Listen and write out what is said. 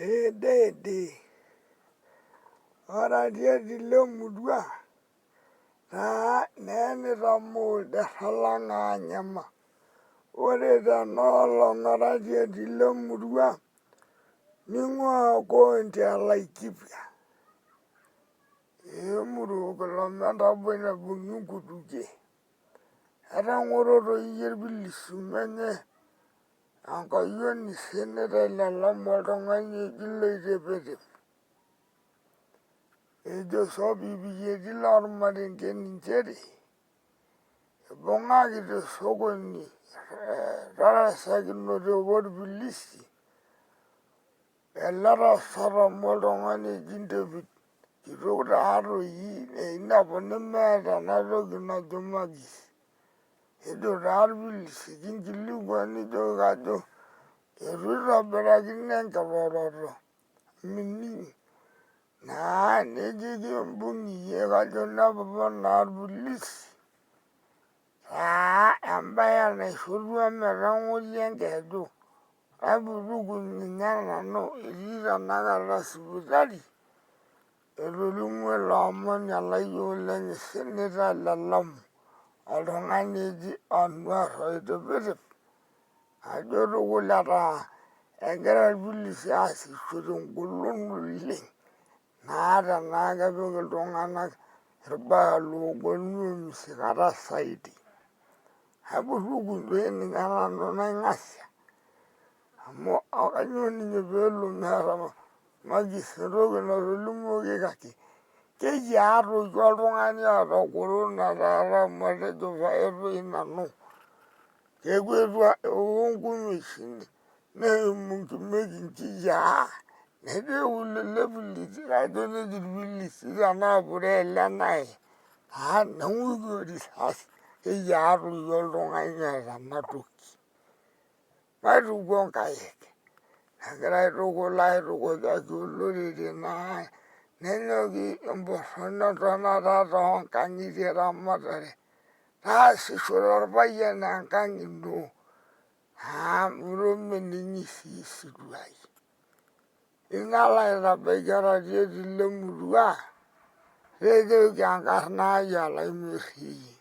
Edeede oratioti lemurua naa neenitamoo ilderra lang aanyama. Ore tenoolong oratioti lemurua ning'uaa county e Laikipia emurua okilome nabo naibung'i nkutukie. Etang'oro toi iyie irpilisi menye enkayioni senetai le Lamu oltung'ani oji Loitipitip. Ejo sopipiyieti lormarenken nchere ibung'aki te sokoni etarasakinote orpilisi ele tasat amu oltung'ani oji Ntepit kitok taatoi einepu nemeeta ena toki najo makisi. Nejo taa irpilisi kinkilikuan nijoki kajo eitu itobirakino enkiroroto mining naa nejo kimbung iyie kajo nepupu naa irpilisi aa embaye naishorua metang'ori enkeju naputuku ninye nanu etii tenakata sipitali etolimuo ilo omoni olayioni lenye senetai le Lamu oltung'ani oji Anwar Oitipitip ajo tukul etaa egira irpilisi aasisho tengolon oleng naa tenaa kepik iltung'anak irbaya loogol miumisikata saidi. Aburuku doi ninye nanu naing'asia amu kanyoo ninye peelo meeta makisi entoki natolimuoki kake keyiaa toi oltung'ani oota corona taata amu atejo pae toi nanu kekwetu eoo nkumeshin neimu nkimek nkiyiaa nejo lele pilisi kajo neji irpilisi tenaa puree ele naye aa neng'oki orisasi keyiaa toi oltung'ani oota ena toki. Maitukuo nkaik egira aituku aitukujaki olorere naa nenyoki emborron entonata toonkang'itie eramatare taasishore orpayian enkang ino amu tomening'i sii isiruai. Nalo aitabaiki oratioti lemurua tejoki enkarna ai Olaimerri.